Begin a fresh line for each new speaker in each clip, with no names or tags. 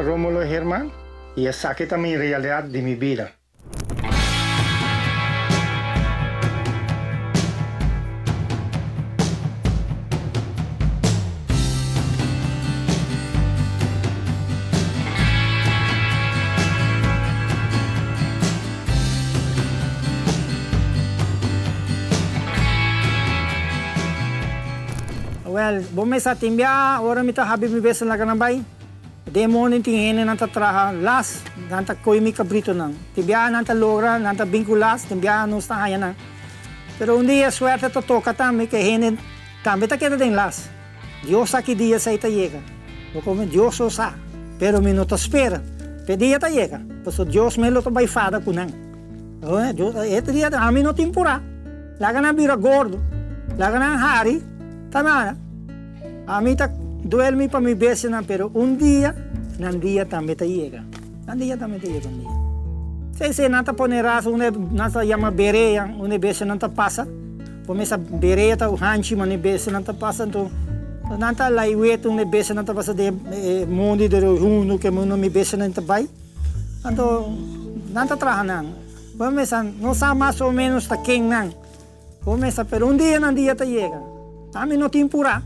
Romulo Herman y esaki ta mi realidad di mi bida.
Wel, bo mester a tin bia ora mi ta habi mi bes laga nan bai. Den morning tin hendenan ta traha las, nan ta koe mi kabritonan. Tin biaha nan ta logra, nan ta bin ku las, tin biaha nos ta haña nan. Pero un dia suerte ta toka tambe ku e hende tambe ta keda den las. Dios sa ki dia esei ta yega. Bo komo Dios so sa, pero mi no ta spera p'e dia ta yega, pasobra Dios mes lo ta bai fada ku nan. E dia ami no tin purá. Laga nan bira gordo, laga nan hari, ta nada. Ami ta duel mi pa mi bestianan, pero un dia nan dia tambe ta yega. Nan dia tambe ta yega un dia. Esei esei nan ta pone rasa unda nan ta yama berea, unda e bestianan ta pasa. Por mesa berea ta hanchi ma e bestianan ta pasa, anto nan ta lai wet unda e bestianan ta pasa den e mondi de hundu ke unda mi bestianan ta bai. Anto nan ta traha nan. Bo mesa no sa mas o menos ta ken nan. Bo mesa pero un dia nan dia ta yega. Ami no tin purá,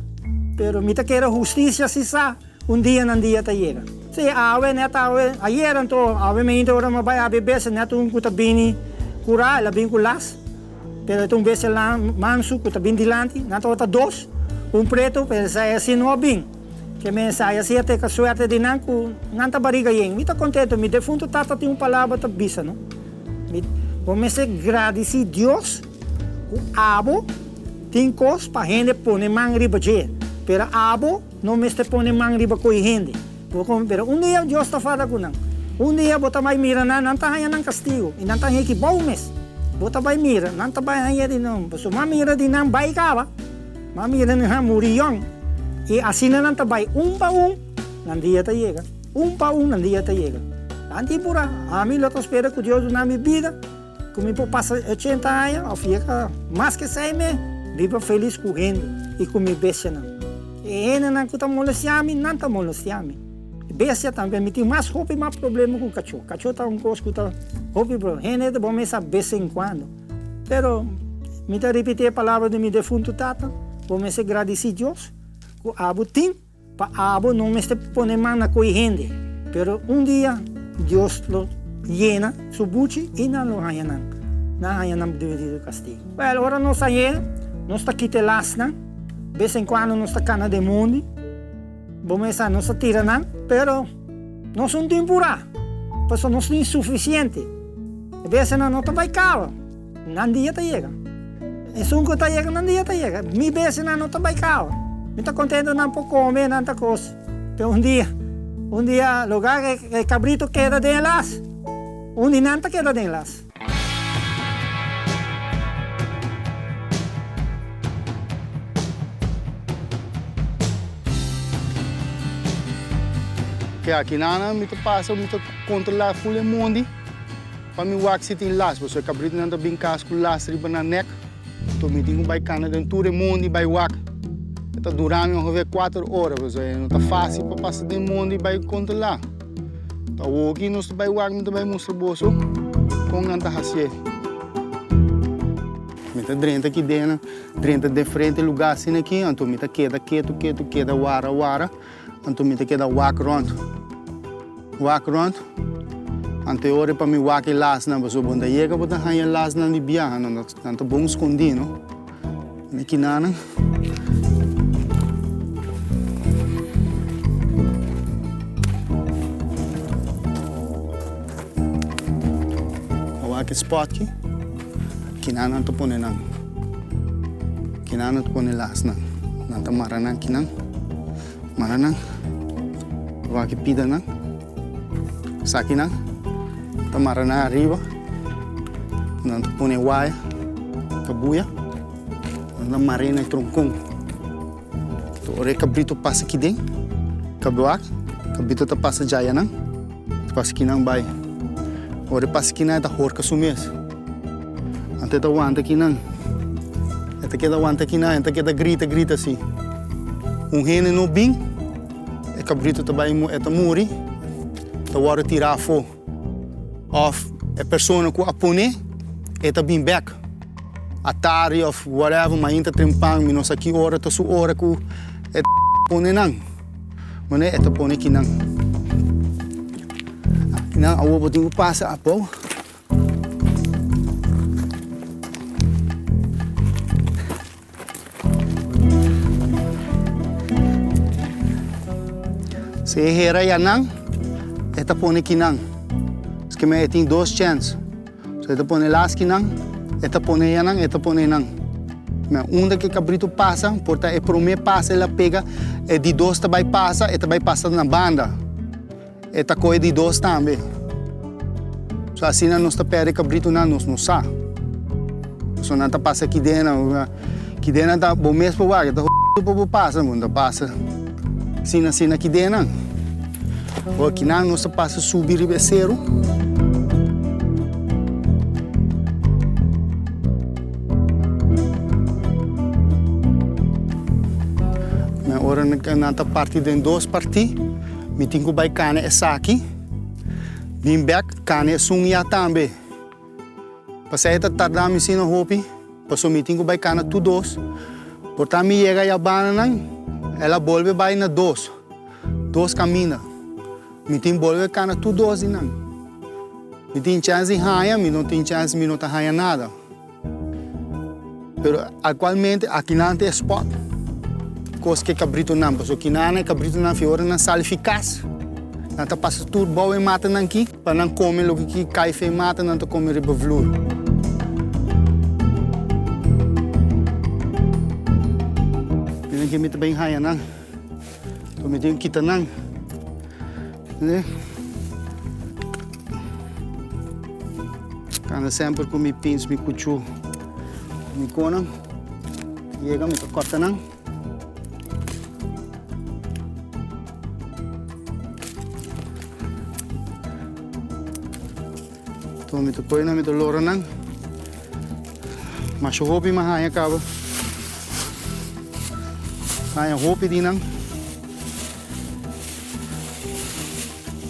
pero mi ta kere hustisia si sa un dia nan dia ta yega. Si, awe net awe, ayer anto awe mainta ora mi bai abi bes net un ku ta bini kurá, el a bin ku las, pero e ta un bestia mansu ku ta bin dilanti, nan tabata dos, un pretu, pero esei asi no a bin. Ke men sa ya siete ka suerte di nan ku nan ta bariga yen. Mi ta kontento, mi defunto tata tin un palabra ta bisa no. Mi bo mester gradisi Dios ku abo tin kos pa hende pone man riba dje, pero abo no mester pone man riba koe hende. Bo komo pero un dia Dios ta fada ku nan. Un dia bo ta bai mira nan, nan ta haña nan kastigo i nan ta haña ki bou mes. Bo ta bai mira, nan ta bai haña di nan, pasobra bo a mira di nan bai kaba. M'a mira nan a muri yòn, i asina nan ta bai un pa un, nan dia ta yega. Un pa un nan dia ta yega. Nan tin purá. Ami lo ta spera ku Dios duna mi bida, ku mi por pasa ochenta aña òf yega mas ke esei me, biba felis ku hende i ku mi bestianan. E hendenan ku ta molestiá mi, nan ta molestiá mi. Bestia tambe, mi tin mas hopi mas problema ku kachó. Kachó ta un kos ku ta hopi problema. Hende ta bon mester a bes en kuando. Pero, mi ta ripití e palabra di mi defuntu tata, Bo mester gradisí Dios ku abo tin pa abo no mester pone man na koe hende. Pero un dia Dios lo yena su buchi i nan lo haña nan. Nan haña nan debido kastigu. Wèl, ora nos hañ'é, nos ta kita e lasnan. Bes en kuando nos ta kana den mondi. Bo mester sa, nos ta tira nan, pero nos no tin purá, pasobra nos tin sufisiente. E bestianan no ta bai kaba, nan dia ta yega. Esun ku ta yega, nan dia ta yega. Mi bestianan no ta bai kaba. Mi ta kontento nan por kome, nan ta kos. Pero un dia, un dia lugar e kabrito keda den e las, un di nan ta keda den e las.
Ke aki nan mi ta pasa mi ta kontrola ful e mondi pa mi wak si tin las pasobra e kabritonan ta bin kas ku las riba nan nek enton mi tin ku bai kana den tur e mondi bai wak e ta dura mi ongeveer kuater ora pasobra e no ta fasil pa pasa den mondi bai kontrola. Ta awoki nos ta bai wak mi ta bai mustra boso kon nan ta hasié. Mi ta drenta aki den, drenta diferente lugá asina aki, anto mi ta keda ketu ketu keda wara wara, anto mi ta keda wak rònt, wak rònt, anto e ora pa mi wak e lasnan pasobra bo no ta yega bo ta haña e lasnan di biaha nan nan ta bon skondí no. Mi kinanan. A wak e spot ki, kinanan ta pone nan. Kinanan ta pone lasnan. Nan ta mara nan kinan. Mara nan. A wak e pidanan. Esakinan ta mara nan ariba, nan ta pone waya ta buya, nan ta mar'é na e tronkon. Enton ora e kabrito pasa aki den, kabuak, kabrito ta pasa djaya nan, ta pasa kinan bai. Ora e pasa kinan e ta horka su mes. Anto e ta wanta kinan, e ta keda wanta kinan, e ta keda grita grita asi. Un hende no bin. E kabrito ta bai e ta muri. ta wòrdu tirá afó òf e persona ku a pone e ta bin bèk atardi òf whatever mainta trempan mi no sa ki ora ta su ora ku e pone nan manera e ta pone kinan. Kinan awor bo tin ku pasa abou. Si e hera ya nan, e ta pone kinan. Ske men e tin dos chèns. So e ta pone las kinan, e ta pone ya nan, e ta pone nan. Men unda ku e kabritu pasa, por ta e promé pasa el a pega, e di dos ta bai pasa, e ta bai pasa na banda. E ta kohe di dos tambe. So asina nos ta perde kabritunan, nos no sa. So nan ta pasa kidena, kidena ta bo mes por wak, e ta hopi pa bo pasa, bo no ta pasa asina asina kidenan. Bo kinan nos ta pasa subi riba e seru. Ora nan ta parti den dos parti. Mi tin ku bai kane esaki, bin bek kane esun ya tambe. Pasei ta tarda mi asina hopi, pasobra mi tin ku bai kana tur dos. Por ta mi yega ya bananan, el a bolbe bai na dos, dos kaminda. Mi tin bolbe kana tur dos di nan. Mi tin chèns di haña, mi no tin chèns, mi no ta haña nada. Pero actualmente akinan ta e spot kos ku e kabritonan pasobra kinan e kabritonan fi ora nan sali fi kas nan ta pasa tur bou e matanan aki pa nan kome loke ki kai fi e mata nan ta kome riba vloer. Miren ke mi ta bin haña nan mi tin kita nan. Anda semper ku mi pins, mi kuchu, mi konan. Yega mi ta kòrta nan. Anto mi ta kohe nan, mi ta lora nan. Masha hopi mi a haña kaba. Haña hopi di nan.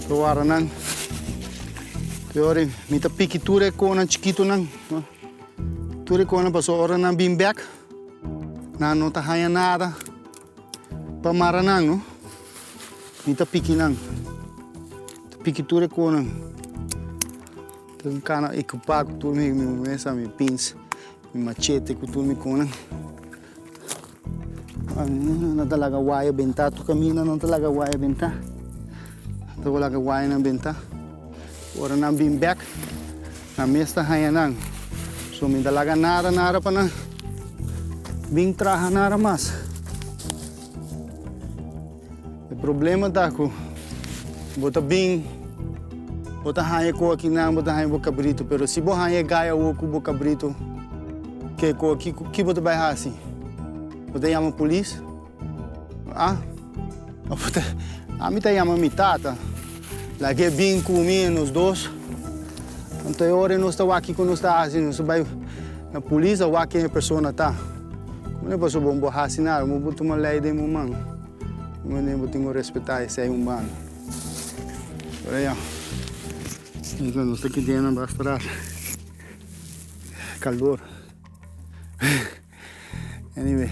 Ta warda nan. Te ora mi ta piki tur e konan chikitonan. Tur e konan pasobra ora nan bin bek nan no ta haña nada pa mara nan no. Mi ta piki nan. Ta piki tur e konan. Ta kana ekipá ku tur mi mesa, mi pins, mi machete ku tur mi konan. Nan ta laga waya bentá tur kaminda nan ta laga waya bentá. Nan ta laga wayanan bentá. Ora nan bin bèk, nan mes ta haña nan. So mi ta laga nada nada pa nan bin traha nada mas. E problema ta ku bo ta bin, bo ta haña ku akinan bo ta haña bo kabritu, pero si bo haña e gai awor ku bo kabritu ke ku aki, ki bo ta bai hasi? Bo ta yama polis? Ah, bo ta, ami ta yama mi tata, laga e bin ku mi nos dos, anto e ora nos ta wak kiko nos ta hasi, nos ta bai na polis a wak ken e persona ta. Como pasobra bo no por hasi nada, bo por tuma lei den bo man. Como bo tin ku respetá esei un banda. Pero ya, nos ta kid'é nan basta rato. Calor. Anyway.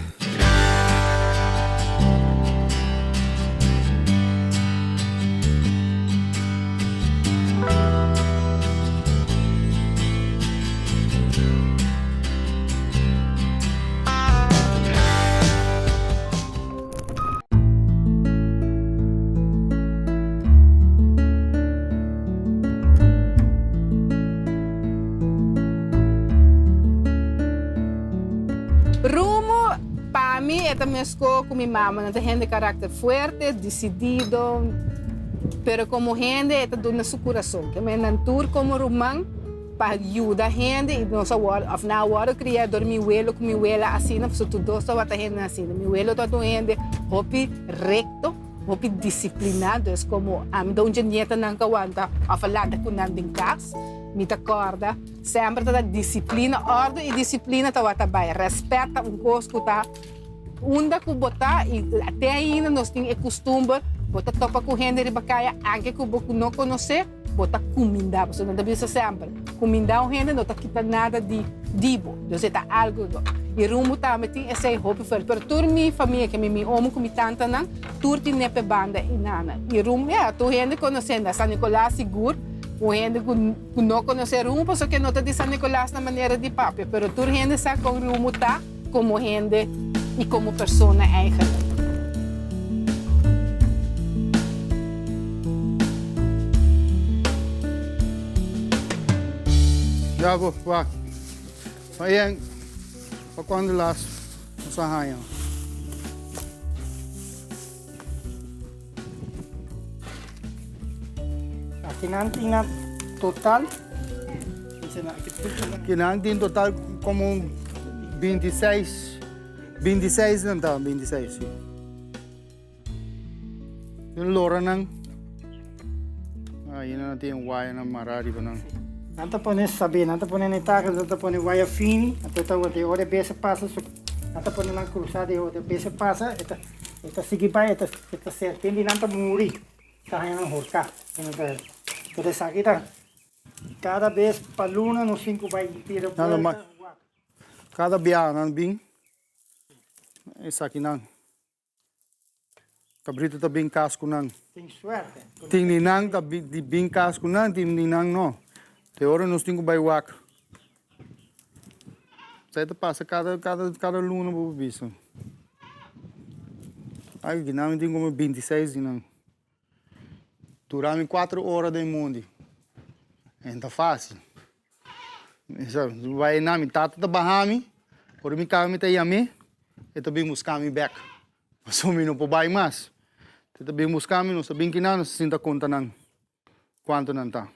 Rumo, pa mi e ta mesco cu mi mama, nan ta hende caracter fuerte, dicidido, pero como hende e ta duna su curason, ke men nan tur como ruman. Pa yuda hende y nos a wòrdu òf nan a wòrdu kriá dor mi welo ku mi wela asina pasobra tur dos tabata hendenan asina. Mi welo tabata un hende hopi rekto, hopi disipliná, dus komo ami ta un dje nietanan ku a wanta òf a lanta ku nan den kas, mi ta kòrda semper tabata disiplina, òrdu i disiplina tabata bai. Rèspèt ta un kos ku ta unda ku bo ta i te ainda nos tin e kustumber. Bo ta topa ku hende riba kaya anke ku bo no konosé, bo ta kumindá. Pasobra nan ta bisa semper, kumindá un hende no ta kita nada di di bo. Dus e ta algu. I Rumbo tambe tin esei hopi fuerte. Pero tur mi famia, ke mi mi omo ku mi tantanan, tur tin nepe banda i nana. I Rumbo, ya, tur hende konosé. Na San Nicolas sigur, un hende ku ku no konosé Rumbo pasobra ke no ta di San Nicolas na manera di papia. Pero tur hende sa kon Rumbo ta. Como hende y como persona eigenlijk.
Ya bo, wak. Mayen, pa cuando las nos a haña?
Akinan tin na total.
Kinan tin total como 26, 26 nan ta, 26, si. Tin loranan. Ahí nan tin wayanan mará riba nan.
Nan ta pone sabé, nan ta pone netakel, nan ta pone waya fini, anto ta worde ora e bes a pasa su, nan ta pone nan cruzá di ora e bes a pasa e ta e ta sigui bai e ta e ta serpente di nan ta muri, ta haña nan horká. Pero esaki ta cada bes pa luna nos tin ku bai tira buelta wak.
Cada biaha nan bin esakinan. Cabrito ta bin cas cu nan.
Tin suerte.
Tin di nan ta bin cas cu nan, tin di nan no. Te ora nos tin cu bay wak. Esey ta pasa cada, cada, cada luna bo por bisa. Ay, di nan mi tin como 26 di nan. Dura mi cuatro ora den mondi. En ta facil. Bai na mi tata ta baha mi, ora mi kaba mi ta yam'é, e ta bin buska mi bèk. Pasobra mi no por bai mas. E ta bin buska mi, nos ta bin kinan, nos ta sinta konta nan kuantu nan ta.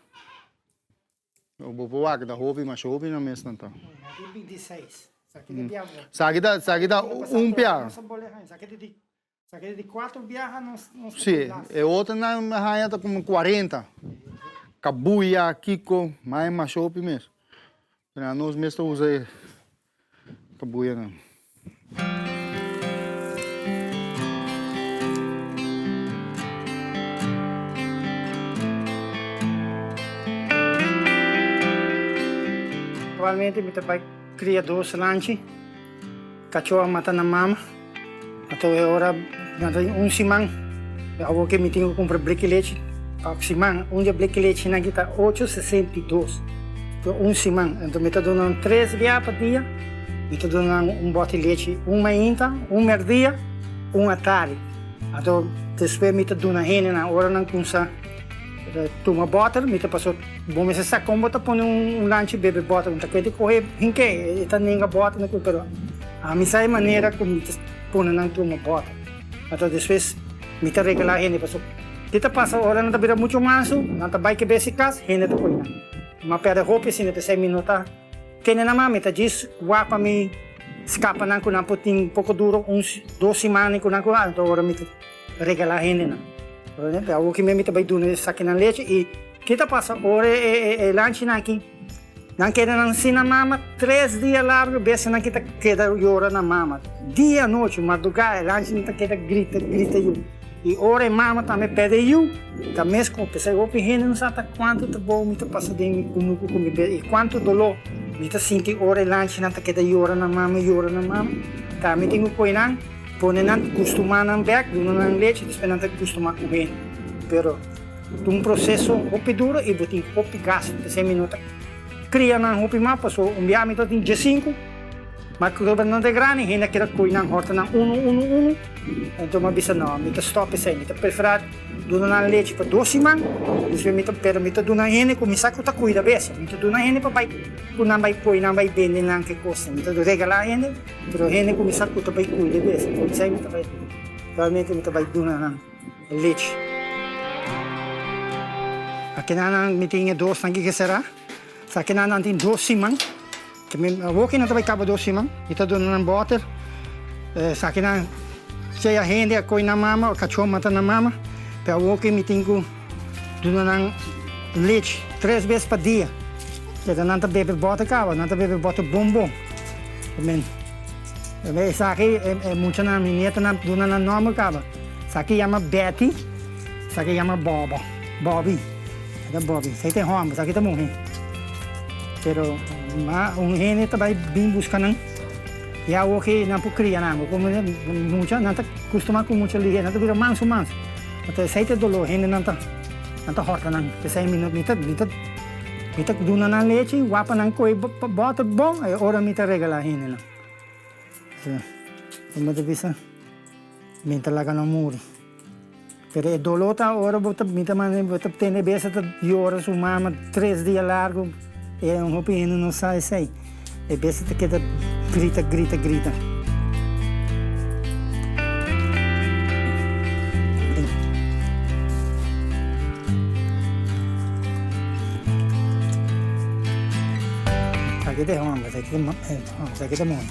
Bo por wak, ta hopi, masha hopi nan mes nan ta. Esaki ta, esaki ta un pia. Sí, e otronan mi haña ta como 40. Kabuya, kiko, mas e masha hopi mes. Pero anos mes ta usa e kabuyanan.
Actualmente mi ta bai cria dos lanchi. Kachó a mata nan mama. Anto e ora nan ta un siman. Awor ke mi tin ku kumpra bleki lechi pa siman. Un di e bleki lechinan aki ta ocho sesenta i dos pa un siman. Anto mi ta duna nan tres bia pa dia. Mi ta duna nan un bòti lechi un mainta, un mèrdia, un atardi. Anto despues mi ta duna hendenan ora nan kumsa tuma bòter mi ta paso. Bo mester sa kon bo ta pone un lanchi bebe bòter. Mi ta kue di kohe hinke, e ta nenga bòter na ku, pero ami sa e manera ku mi ta pone nan tuma bòter. Anto despues mi ta regalá hende pasobra ke ta pasa ora nan ta bira muchu mansu, nan ta bai kebes di kas, hende ta kohe nan. Mi a pèrdè hopi asina, p'esei mi no ta tene nan mas, mi ta djis wak pa mi skapa nan ku nan por tin poko duro un dos siman ku nan ku anto ora mi ta regalá hendenan. Awor ki mi ta bai duna esakinan lechi i Ki ta pasa ora e lanchinan aki nan keda nan sin nan mama tres dia largo bestianan ki ta keda yora nan mama dia anochi marduga e lanchinan ta keda grita grita yu i ora e mama tambe perde yu ta mes ku p'esei hopi hende no sa ta kuantu trabou mi ta pasa den mi kunuku ku mi bes i kuantu doló mi ta sinti ora e lanchinan ta keda yora nan mama yora nan mama tambe tin ku kohe nan pone nan kustuma nan bek duna nan lechi despues nan ta kustuma ku hende pero. Ta un proseso hopi duro i bo tin hopi gastu. P'esei mi no ta kria nan hopi mas pasobra un bia mi ta tin diesinku, ma ku nan ta grandi hende a keda koi nan hòrta nan unu unu unu. Enton mi a bisa no, mi ta stòp esei, mi ta preferá duna nan lechi pa dos siman, despues mi ta pero mi ta duna hende ku mi sa ku ta kuida bestia, mi ta duna hende pa bai ku nan bai koi nan bai bende nan ke kosnan, mi ta regalá hende, pero hende ku mi sa ku ta bai kuida bestia, p'esei mi ta bai realmente mi ta bai duna nan. Lechi. Akinan nan mi tin e dosnan ki ke sera. Sa akinan nan tin dos siman. Ke mi awor ki nan ta bai kaba dos siman. Mi ta duna nan bòter. Sa akinan sea hende a koi nan mama o kachó mata nan mama. Pero awor ki mi tin ku duna nan lechi tres bes pa dia. Keda nan ta bebe bòter kaba. Nan ta bebe bòter bon bon. Esaki e muchanan mi nietonan duna nan nòmber kaba. Esaki yama Betty. Esaki yama Bobo, Bobby. E ta Bobby. Esaki ta e hòmber, esaki ta muhé. Pero ma un hende ta bai bin buska nan. I awor ke nan por kria nan. Bo komo mucha, nan ta kustumá ku mucha lihé. Nan ta bira mansu mansu. Anto esei ta e doló. Hendenan ta nan ta hòrta nan. P'esei mi no mi ta mi ta mi ta duna nan lechi, wapa nan koe bòter bon, e ora mi ta regalá hendenan. Mi ta bisa, mi ta laga nan muri. Pero e doló ta ora bo ta mi ta manda bo ta tende bes ta yora su mama tres dia largu e un hopi hende no sa esei. E bes ta keda grita grita grita. Aki ta e homber, aki ta muhe.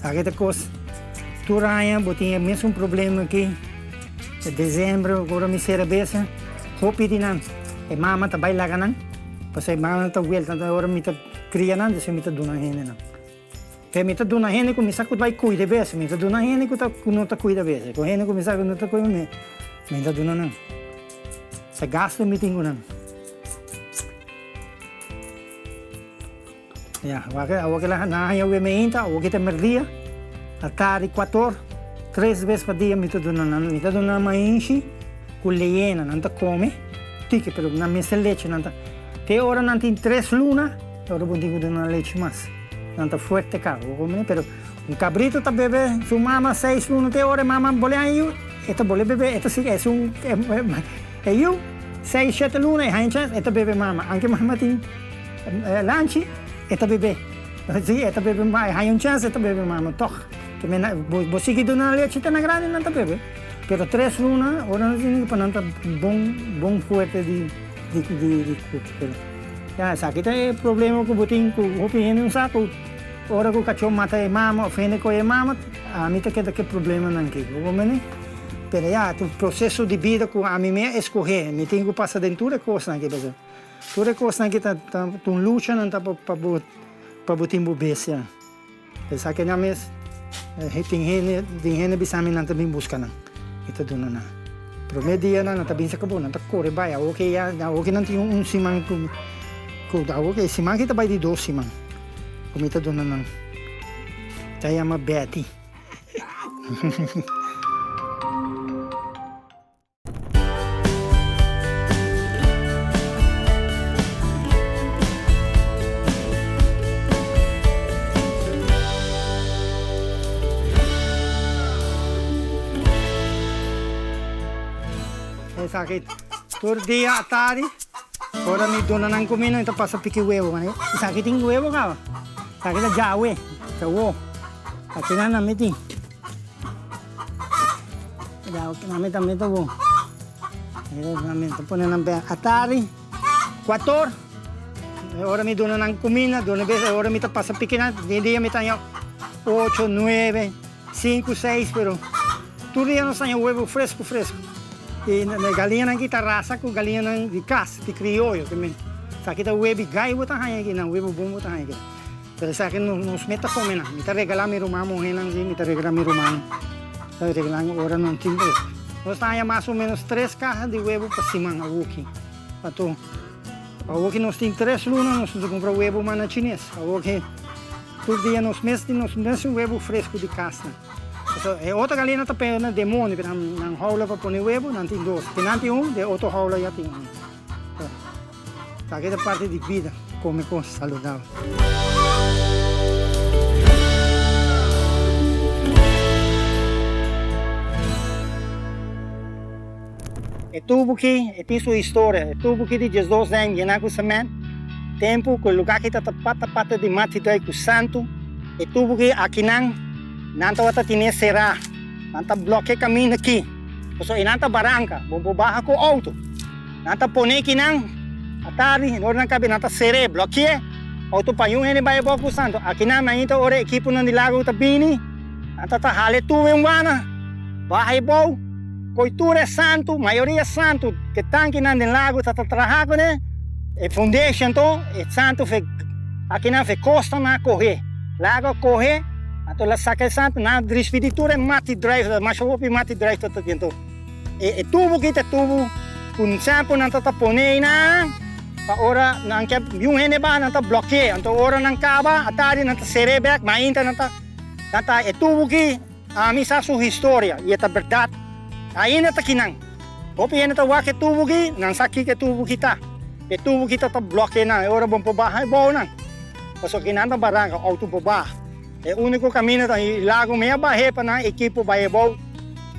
Sa ke ta kos tur aña bo tin e mesun problema aki. E dezembro ora mi sera besa hopi di nan e mama ta bai laga nan pasobra e mama ta welta ora mi ta kria nan despues mi ta duna hendenan. Pe mi ta duna hende ku mi sa ku ta bai kuida besa mi ta duna hende ku ta ku no ta kuida besa ku hende ku mi sa ku no ta kuida mi mi ta duna nan. Sa gasto mi tin ku nan. Ya, awor ke awor ke nan haña weme inta, awor ke ta merdia, atardi kuator, tres bes pa dia mi ta duna nan, mi ta duna nan mainshi ku leyena, nan ta kome tiki, pero nan mester lechi, nan ta, te ora nan tin tres luna, e ora bo tin ku duna nan lechi mas, nan ta fuerte kaba, bo komprende? Pero un kabrito ta bebe su mama seis luna, te ora e mama bole haña yu, e ta bole bebe, e ta sigui, esun e yu seis shete luna e haña chèns, e ta bebe mama, anke mama tin. Lanchi, e ta bebe. Si, e ta bebe ma e haña un chèns e ta bebe mama tòg. Ke men bo bo sigui duna nan lechi te na grandi nan ta bebe. Pero tres luna ora nan tin pa nan ta bon bon fuerte di di di di kuchi. Pero ya esaki ta e problema ku bo tin ku hopi hende no sa ku ora ku kachó mata e mama òf hende kohe e mama ami ta keda ku e problemanan aki. Bo comprende? Pero ya ta un proseso di bida ku ami mi a eskohé. Mi tin ku pasa den tur e kosnan aki pasobra. Tur e kosnan aki ta ta un luchanan ta pa bo pa bo tin bo bestia. Esaki nan mes tin hende tin hende bisa mi nan ta bin buska nan i ta duna nan. Prome dianan nan ta bin saka bo nan ta kore bai awor ke ya awor ke nan tin un siman ku ku awor ke e siman aki ta bai di dos siman ku mi ta duna nan. Ta yama Betty. Esaki tur dia atari ora mi duna nan cuminda mi ta pasa piki huevo. Esaki tin huevo caba. Esaki ta djawe, djawo. Asina nan mi tin. Mami tambe ta bon. Mami ta pone nan pe atari, kuator. E ora mi duna nan kuminda, duna bes e ora mi ta pasa piki nan, den dia mi ta haña ocho, nuebe, sinku, seis, pero tur dia nos ta haña huevo fresku fresku. I e galiñanan aki ta rasa ku galiñanan di kas, di krioyo. Esaki ta huevi gai bo ta haña aki nan, huevo bon bo ta haña aki. Pero esaki nos meta come nan. Mi ta regala mi ruman muhenan si, mi ta regala mi rumannan. Mi ta regala nan ora nan tin bo. Nos ta haña mas o menos tres caha di webo pa siman awoki. Pato awoki nos tin tres luna nos ta cumpra webo mas na chines. Awoki tur dia nos mes tin nos mes webo fresco di cas nan. Pasobra e otro galina ta pega na demonio pero nan houla pa pone webo nan tin dos. Ki nan tin un, de otro houla ya tin un. Esaki ta parti di bida, come cos saludabel. E tubo ki e tin su historia. E tubo ki di diesdos aña yena ku cement, tempu ku e lugar ki ta pata pata di matidoi ku santu. E tubo ki akinan nan tabata tine será, nan ta blokia e kaminda ki, pasobra einan ta baranka, bo por baha ku outo. Nan ta pone kinan atardi, ora nan kabe nan ta ser'é, bloki'é, outo pa yun hende bai abou ku santo. Akinan mainta ora ekiponan di lago ta bini, nan ta ta hal'é tur un wana, baha abou, koi tur e santu, mayoria santu ke tankinan den lago ta ta traha kuné, e foundation to, e santu fe akinan fe kosta nan a kohe, lago a kohe. Anto el a saka e santu, nan a drispi di tur e mati druif, masha hopi mati druif ta tin. Anto e tubu ki ta e tubu ku semper nan ta ta pone einan pa ora nan ke un hende baha nan ta blòki'é. Anto ora nan kaba atardi nan ta ser'é bèk, mainta nan ta nan ta e tubu ki ami sa su historia i e ta bèrdat. Ainda ta kinan. Hopi hende ta wak e tubu ki, nan sa kiko e tubu ki ta. E tubu ki ta ta blòki'é nan e ora bo por baha e bou nan. Pasobra kinan ta baranka outo por baha. E úniko kaminda ta i lago mea bah'é pa nan ekipo bai abou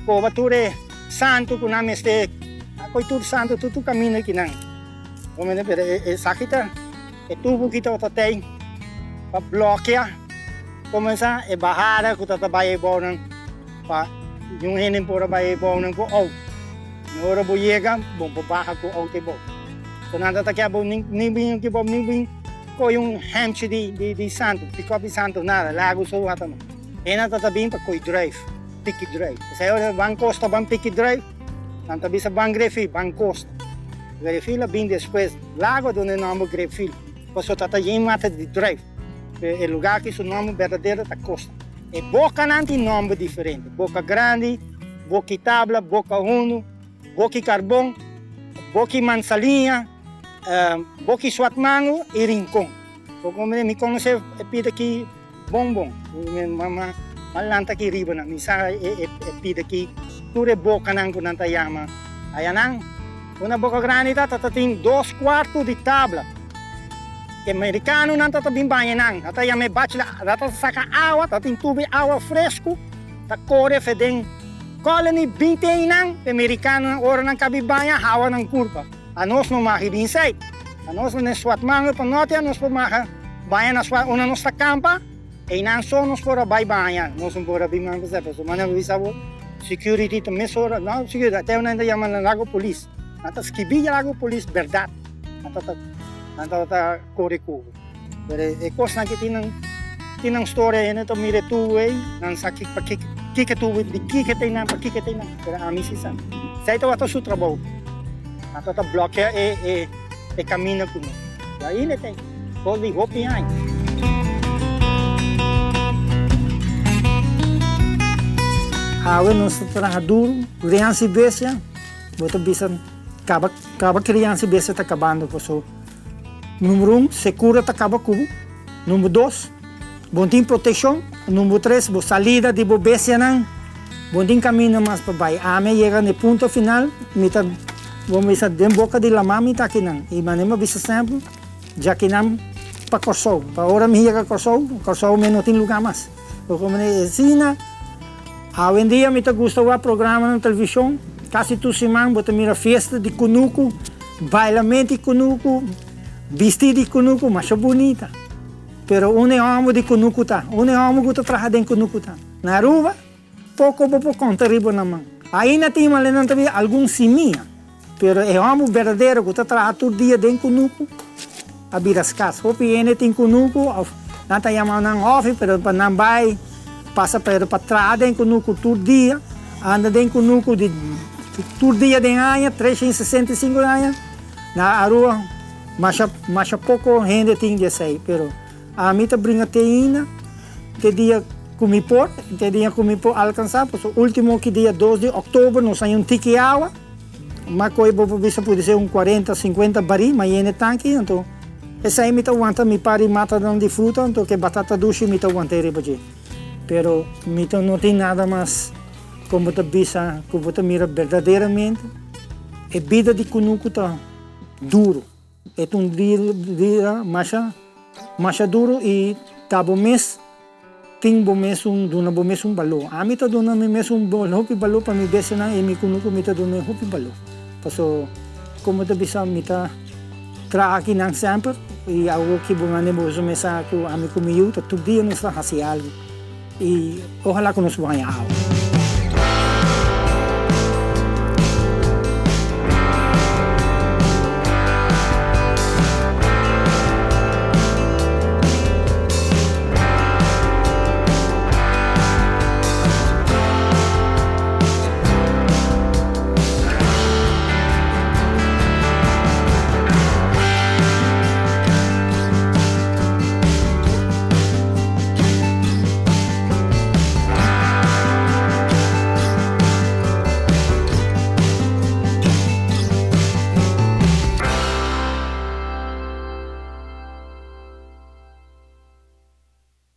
koba tur e santu ku nan mester a koi tur santu tur tur kaminda ki nan bo mester pero esaki ta e tubu ki tabata tei pa blòkia kuminsá e bahada ku ta ta bai abou nan pa niun hende por a bai abou nan ku outo i ora bo yega bo por baha ku outo abou so nan ta ta keda bo ni bin aki bo ni bin. Koy un hemchi di di di santu, pikòp di santu, nada, lagu so wata no. Hende ta ta bin pa koy druif, piki druif. Esei ora ban kosta ban piki druif, nan ta bisa ban grefil, ban kosta. Grefil a bin despues, lagu a duna e nòmber grefil, pasobra ta ta yen mata di druif. Pero e lugá aki su nòmber berdadero ta kosta. E bokanan tin nòmber diferente, boka grandi, boki tabla, boka hundu, boki karbon, boki mansaliña. Boki swat mango i rincon. Poko mi konosé e pida ki bon bon. Mi mama a lanta aki riba nan. Mi sa e pida ki tur e bokanan ku nan ta yama ayanan. Una boka grandi ta ta tin dos kuartu di tabla. E merikanonan ta ta bin baña nan. Nan ta yama e bachla. Nan ta saka awa, ta tin tubi awa fresku ta kore fe den Colony 20 einan. E merikanonan ora nan kabi baña hawa nan kurpa. Anos no magi bin seit. Anos no den swat mangel pa note anos por maga baña na swat unda nos ta kampa, einan so nos por a bai baña, nos no por a bin manga seit pasobra manera mi bisa bo security ta mesora, no security te nan ta yama nan lago polis, nan ta skibi lago polis berdad nan ta nan ta kore ku bo. Pero e kosnan aki tin nan tin nan storia hende ta mira e tubu ei nan sa pa kiko e tubu di kiko ta einan pa kiko ta einan pero ami si sa esei tabata su trabou nan tabata blòkea e e e kaminda ku nos i ainda ta ei kos di hopi aña. Awe nos ta traha duru kriansa i bestia bo ta bisa kaba kaba kriansa i bestia ta kabando pasobra. Number un, sekura ta kaba ku bo. Number dos, bo no tin protekshon. Number tres, bo salida di bo bestianan, bo no tin kaminda mas pa bai. Ami a yega na e punto final, mi ta, bo bisa, den boka di laman mi ta akinan. I manera mi a bisa semper, djakinan pa Kòrsou. Pa ora mi yega Kòrsou, Kòrsou mi no tin lugá mas. Bo komprende? Asina, awendia mi ta gusta wak programa na televishon, kasi tur siman bo ta mira fiesta di kunuku. Bailamento di kunuku, bisti di kunuku masha bunita. Pero un e hòmber di kunuku ta? Un e hòmber ku ta traha den kunuku ta? Na Aruba, poko bo por konta riba nan man. Ainda tin malenan ta bira algun simia, pero e hòmber berdadero ku ta traha tur dia den kunuku a bira skas. Hopi hende tin kunuku òf nan ta yama nan hòfi, pero pa nan bai pasa pero pa traha den kunuku tur dia, anda den kunuku di tur dia den aña, 365 aña, na Aruba masha masha poko hende tin di esei, pero ami ta bringa te ainda te dia ku mi por, te dia ku mi por alkansa, pasobra ultimo ki dia dos di òktober nos haña un tiki awa, ma koe bo por bisa pudi ser un kuarenta, sinkuenta barí, ma yena e tanki, anto esei mi ta wanta mi par di matanan di fruta, anto ke batata dushi mi ta want'é riba dje. Pero mi ta no tin nada mas kon bo ta bisa ku bo ta mira berdaderamente e bida di kunuku ta duru. E ta un bida masha masha duru i ta bo mes tin bo mes un duna bo mes un balor. Ami ta duna mi mes un hopi balor pa mi bestianan i mi kunuku mi ta duna hopi balor. Paso kon bo ta bisa mi ta traha akinan semper i awor ki bo manda boso mesa ku ami ku mi yu ta tur dia nos ta hasi algu i ohala ku nos por haña awa.